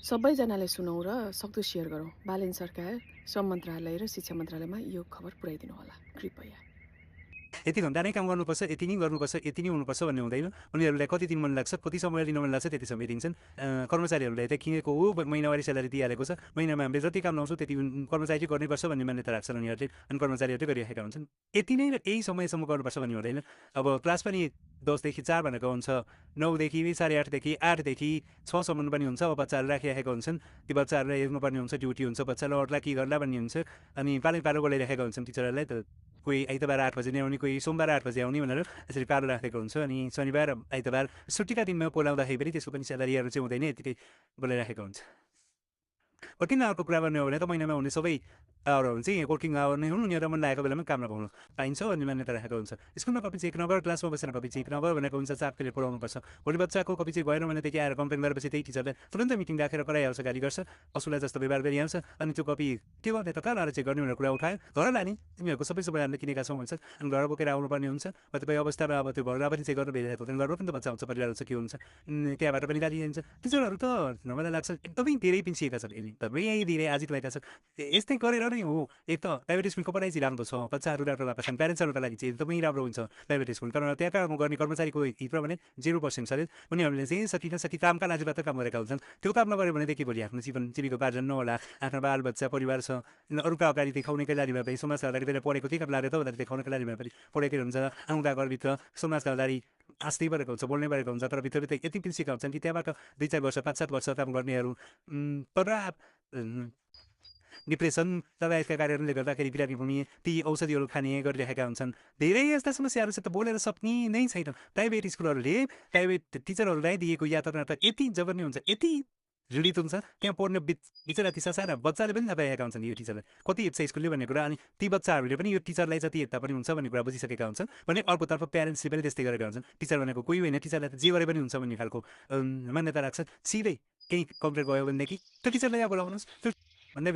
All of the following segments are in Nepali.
सबैजनाले सुनौँ र सक्दो सेयर गरौँ। बालेन सरकार, श्रम मन्त्रालय र शिक्षा मन्त्रालयमा यो खबर पुर्याइदिनु होला कृपया। यति घन्टा नै काम गर्नुपर्छ, यति नै गर्नुपर्छ, यति नै हुनुपर्छ भन्ने हुँदैन। उनीहरूलाई कति दिन मन लाग्छ, कति समय लिन मन लाग्छ त्यति समय दिन्छन्। कर्मचारीहरूलाई त किनेको हो, महिनावारी स्यालेरी दिइहालेको छ, महिनामा हामीले जति काम लाउँछौँ त्यति कर्मचारीले गर्नुपर्छ भन्ने मान्यता राख्छन् उनीहरूले, अनि कर्मचारीहरूले गरिरहेका हुन्छन्। यति नै र यही समयसम्म गर्नुपर्छ भन्ने हुँदैन। अब क्लास पनि 10 देखि 4 भनेको हुन्छ, 9 देखि 8:30 8:00देखि 6 पनि हुन्छ। अब बच्चाहरू राखिराखेका हुन्छन्, ती बच्चाहरूलाई हेर्नुपर्ने हुन्छ, ड्युटी हुन्छ, बच्चालाई अरूलाई के गर्ला भन्ने हुन्छ, अनि पालो बोलाइराखेका हुन्छन् टिचरहरूलाई त। कोही आइतबार 8 बजे नै आउने, कोही सोमबार 8 बजे आउने भनेर यसरी पालो राखेको हुन्छ। अनि शनिबार आइतबार छुट्टीका दिनमा बोलाउँदाखेरि पनि त्यसको पनि स्यालेरीहरू चाहिँ हुँदैन, यतिकै बोलाइराखेको हुन्छ। वर्किङ आवरको कुरा गर्ने हो भने त महिनामा हुने सबै आवरहरू चाहिँ वर्किङ आवर नै हुन्। उनीहरूलाई मन लागेको बेलामा काम नपाउनु पाइन्छ भन्ने मान्यता राखेको हुन्छ। स्कुलमा कपी चेक नगर, क्लासमा बसेर कपी चेक नगर भनेको हुन्छ, चापले पढाउनुपर्छ। भोलि बच्चाको कपी चेक भएन भने त्यति आएर कम्प्लेन गरेपछि त्यही टिचरले तुरन्त मिटिङ राखेर कराइहाल्छ, गाली गर्छ, असुला जस्तो व्यवहार गरिहाल्छ। अनि त्यो कपी के गर्ने त, कहाँ लाएर चेक गर्ने भनेर कुरा उठायो, घर लाने, तिमीहरूको सबै हामीले किनेका छौँ भन्छ। अनि घर बोकेर आउनुपर्ने हुन्छ। कतिपय अवस्थामा अब त्यो घरमा पनि चेक गर्न भेटिरहेको हुँदैन, घरमा पनि त बच्चा हुन्छ, परिवार हुन्छ, के हुन्छ, त्यहाँबाट पनि गाली दिन्छ। टिचरहरू त मलाई लाग्छ एकदमै धेरै पिन्छिएका छन्, एकदमै धेरै आजित भएका छन्। यस्तै गरेर नै हो। एक त प्राइभेट स्कुलको पढाइ चाहिँ राम्रो छ, बच्चाहरू राम्रो भएको छन्, प्यारेन्ट्सहरूको लागि चाहिँ एकदमै राम्रो हुन्छ प्राइभेट स्कुल। तर त्यहाँ काम गर्ने कर्मचारीको हित भने 0% छ अरे। उनीहरूले चाहिँ सकी कामका लागि मात्र काम गरेका हुन्छन्। त्यो काम नगऱ्यो भनेदेखि भोलि आफ्नो जीविकोपार्जन नहोला, आफ्नो बालबच्चा परिवार छ, अरूका अगाडि देखाउनेकै लागि भए पनि, समाजका अगाडि पहिला पढेको त्यही काम लाग्यो त भनेर देखाउनकै लागि भए पनि पढेकै हुन्छ। आउँदा घरभित्र समाजका अगाडि आस्दै परेको हुन्छ, बोल्नै परेको हुन्छ, तर भित्रभित्र यति पिल्सिएका हुन्छन् कि त्यहाँबाट 2-4 वर्ष 5-7 वर्ष काम गर्नेहरू डिप्रेसन लगायतका कार्यहरूले गर्दाखेरि बिरामी हुने, ती औषधिहरू खाने गरिरहेका हुन्छन्। धेरै यस्ता समस्याहरूसित बोलेर सक्ने नै छैन। प्राइभेट स्कुलहरूले प्राइभेट टिचरहरूलाई दिएको यातना त यति जबर्नी हुन्छ, यति जडित हुन्छ, त्यहाँ पढ्ने बिचरा ती साना बच्चाले पनि थाहा पाएका हुन्छन् यो टिचरलाई कति हेप्छ स्कुलले भन्ने कुरा। अनि ती बच्चाहरूले पनि यो टिचरलाई जति हेप्दा पनि हुन्छ भन्ने कुरा बुझिसकेका हुन्छन् भने अर्कोतर्फ प्यारेन्ट्सले पनि त्यस्तै गरेका हुन्छन्। टिचर भनेको कोही होइन, टिचरलाई त जे गरे पनि हुन्छ भन्ने खालको मान्यता राख्छ। सिधै केही कम्प्लेन गयो भनेदेखि त्यो टिचरलाई यहाँ बोलाउनुहोस्, त्यो भन्दै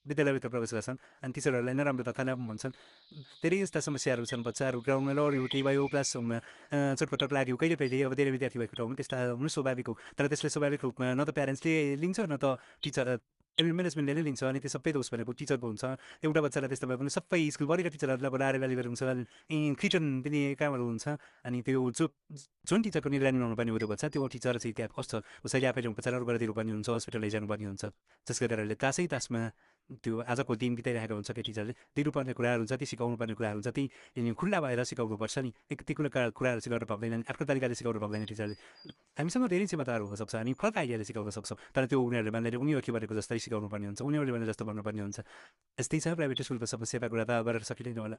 विद्यालयभित्र प्रवेश गर्छन्। अनि टिचरहरूलाई नराम्रो तथा नराम्रो भन्छन्। धेरै यस्ता समस्याहरू छन्। बच्चाहरू ग्राउन्डमा लड्यो, केही भयो, क्लासरुममा चटपटक लाग्यो, कहिले अब धेरै विद्यार्थी भएको ठाउँमा त्यस्ता हुनु स्वाभाविक हो। तर त्यसले स्वाभाविक रूपमा न त प्यारेन्ट्सले लिन्छ, न त टिचर म्यानेजमेन्टले नै लिन्छ। अनि त्यो सबै दोष भनेको टिचरको हुन्छ। एउटा बच्चालाई त्यस्तो भए पनि सबै स्कुलभरिका टिचरहरूलाई बोलाएर गाली गरेर हुन्छ, खिचन दिने कामहरू हुन्छ। अनि त्यो जुन टिचरको निगरानी हुनुपर्ने हो त्यो बच्चा, त्यो टिचर चाहिँ त्यहाँ कस्तो उसैले आफैले उपचारहरू गरिदिनुपर्ने हुन्छ, हस्पिटल लैजानुपर्ने हुन्छ। जसको कारणले तासमा त्यो आजको दिन बिताइरहेको हुन्छ कि टिचरले दिनुपर्ने कुराहरू जति सिकाउनु पर्ने कुराहरू जति खुल्ला भएर सिकाउनुपर्छ नि, ती कुराहरू चाहिँ गर्न पाउँदैन, आफ्नो तरिकाले सिकाउनु पाउँदैन टिचरले। हामीसँग धेरै क्षमताहरू हुनसक्छ, हामी फरक आइडियाले सिकाउन सक्छौँ, तर त्यो उनीहरूले भन्दाखेरि उनीहरू के भनेको जस्तै सिकाउनु पर्ने हुन्छ, उनीहरूले भने जस्तो भन्नुपर्ने हुन्छ। यस्तै छ प्राइभेट स्कुलको समस्याको कुरा त गरेर सकिँदैन होला।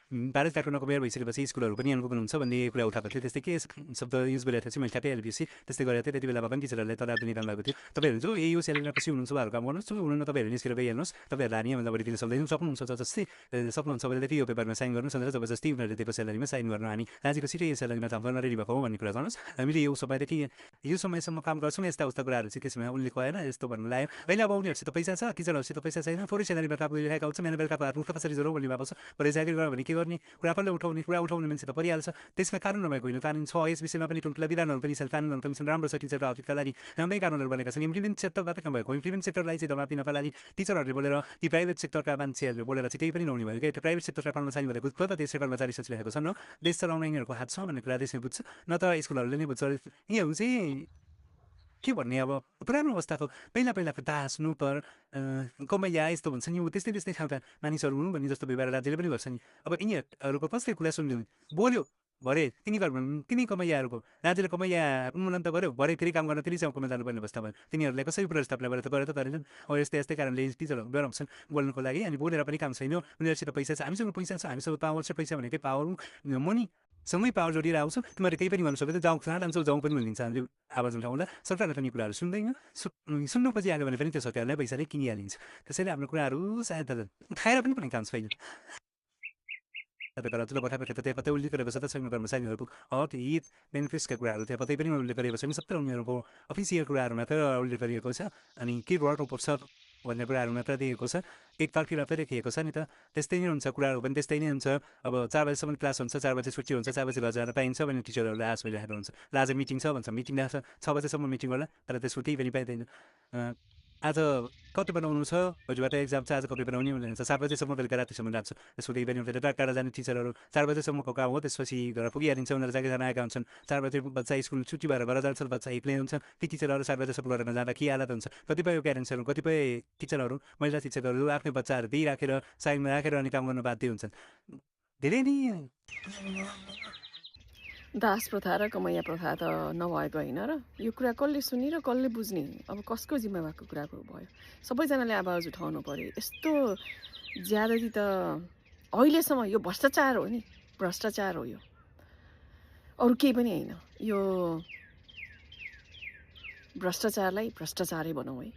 भारत काठमाडौँको मेयर भइसकेपछि स्कुलहरू पनि अनुभव हुन्छ भन्ने कुरा उठाएको थियो। त्यस्तै के शब्द युज गरेको थियो मैले ठ्याक्कै एलपिसी त्यस्तै गरेको थियो। त्यति बेलामा पनि टिचरहरूलाई तदारु निकाल्नु भएको थियो। तपाईँहरू जो यही सेलेरीमा पछि हुनुहुन्छ उहाँहरू काम गर्नुहोस्, हुनुहुन्न तपाईँहरू निस्केर गइहाल्नुहोस्, तपाईँहरूलाई हानिभन्दा बढी दिन सक्दैनौँ, सक्नुहुन्छ जस्तै सक्नुहुन्छ भने त्यही यो पेपरमा साइन गर्नुहोस्, भनेर जबरजस्ती उनीहरूले दिएको सेलेरीमा साइन गर्नु, हामी राजीको सिटै यो सेलेरीमा त गर्न रेडी भएको हो भन्ने कुरा गर्नुहोस्। हामीले यो समयदेखि यो समयसम्म काम गर्छौँ, यस्ता उस्ता कुराहरू चाहिँ त्यसमा उनले कहेन यस्तो भन्नु लाग्यो। अहिले अब उनीहरूसित पैसा छ, टिचरहरूसित पैसा छैन, थोरै सेलेरीमा काम गरिरहेका हुन्छ, बिहान बेलुका हात मुख कसरी जोरौँ भन्ने भएको छ। भरे जागिर गर्यो भने के गर्ने, कुरा उठाउने मान्छे त परिहाल्छ। त्यसमा कानुन नभएको होइन, कानुन छ, यस विषयमा पनि ठुल्ठुला विधानहरू पनि छ, कानुनहरू पनि छन्, राम्रो छ। टिचरको हकका लागि राम्रै कानुनहरू बनेका छन्। इम्प्लिमेन्ट सेक्टरबाट काम भएको, इम्प्लिमेन्ट सेक्टरलाई चाहिँ दबापिनको लागि टिचरहरूले बोलेर ती प्राइभेट सेक्टरका मान्छेहरूले बोलेर चाहिँ केही पनि नहुने भयो क्या। त्यो प्राइभेट सेक्टरका कर्मचारी भनेको खुद त देशका कर्मचारी सोचिरहेको छ, न देश चलाउन यिनीहरूको हात छ भन्ने कुरा देशले बुझ्छ, न त स्कुलहरूले नै बुझ्छ। यिनीहरू चाहिँ के भन्ने, अब पुरानो अवस्थाको पहिलाको दास नुपर कमैया यस्तो भन्छ नि, त्यस्तै खालका मानिसहरू हुनु भन्ने जस्तो व्यवहार राज्यले पनि गर्छ नि। अब यिनीहरूको कसले कुरा सुनिदिनु, बोल्यो भरे तिनी कमैयाहरूको, राज्यले कमैया उन्मूलन त गर्यो, भरे फेरि काम गर्न फेरि चौकमा जानुपर्ने अवस्था भयो। तिनीहरूलाई कसरी प्रस्तावना गरेर त गरेर त गरेनन्। अब यस्तै कारणले टिचरहरू गरम छन् बोल्नुको लागि, अनि बोलेर पनि काम छैन। उनीहरूसित पैसा छ, हामीसँग पैसा छ, हामीसँग पावर छ। पैसा भनेकै पावर मनी सँगै पावर जोडिएर आउँछ। तिमीहरू केही पनि गर्नु सक्दैन, जाउँ कहाँ जान्छौ, जाउँ पनि भनिदिन्छ। हामीले आवाज उठाउँदा सरकारले पनि कुराहरू सुन्दैन, सुन्नु पछि आयो भने पनि त्यो सरकारलाई पैसाले किनिहालिन्छ। त्यसैले हाम्रो कुराहरू सायद खाएर पनि कुनै काम छैन। तपाईँको रचुलो कथा त त्यहाँ कतै उल्लेख गरेको छ त छैन, कर्मचारीहरूको हक हित बेनिफिट्सका कुराहरू त्यहाँ कतै पनि उल्लेख गरेको छैन। सबै उनीहरूको अफिसियल कुराहरूमा त उल्लेख गरिएको छ। अनि के गर्नुपर्छ भन्ने कुराहरू मात्र दिएको छ एकतर्फी मात्रै देखिएको छ नि त त्यस्तै नै हुन्छ कुराहरू पनि त्यस्तै नै हुन्छ अब 4 बजीसम्म क्लास हुन्छ 4 बजी छुट्टी हुन्छ 4 बजी घर जान पाइन्छ भने टिचरहरूले आश भइरहेको हुन्छ ल आज मिटिङ छ भन्छ मिटिङ राख्छ 6 बजीसम्म मिटिङ होला तर त्यसको केही पनि पाइँदैन आज कति बनाउनु छ भोलिबाट एक्जाम छ आज कति बनाउने भनेर 7 बजीसम्म बेलुका रातिसम्म राख्छ त्यसको केही पनि हुँदैन टाढा जाने टिचरहरू 4 बजीसम्मको काम हो त्यसपछि घर पुगिहालिन्छ उनीहरू जागिरजान आएका हुन्छन् 4 बजी बच्चा स्कुल छुट्टी भएर घर जान्छन् बच्चा एक्लै हुन्छन् ती टिचरहरू 4 बजीसम्म गरेर जाँदा के हालत हुन्छ कतिपय प्यारेन्ट्सहरू कतिपय टिचरहरू महिला टिचरहरू आफ्नै बच्चाहरू दिइराखेर साइडमा राखेर अनि काम गर्न बाध्य हुन्छन् धेरै नै दास प्रथा र कमैया प्रथा त नभएको होइन र यो कुरा कसले सुनि र कसले बुझ्ने अब कसको जिम्मा भएको कुराको भयो सबैजनाले आवाज उठाउनु पर्यो यस्तो ज्यादती त अहिलेसम्म यो भ्रष्टाचार हो नि भ्रष्टाचार हो यो अरू केही पनि होइन यो भ्रष्टाचारलाई भ्रष्टाचारै भनौँ है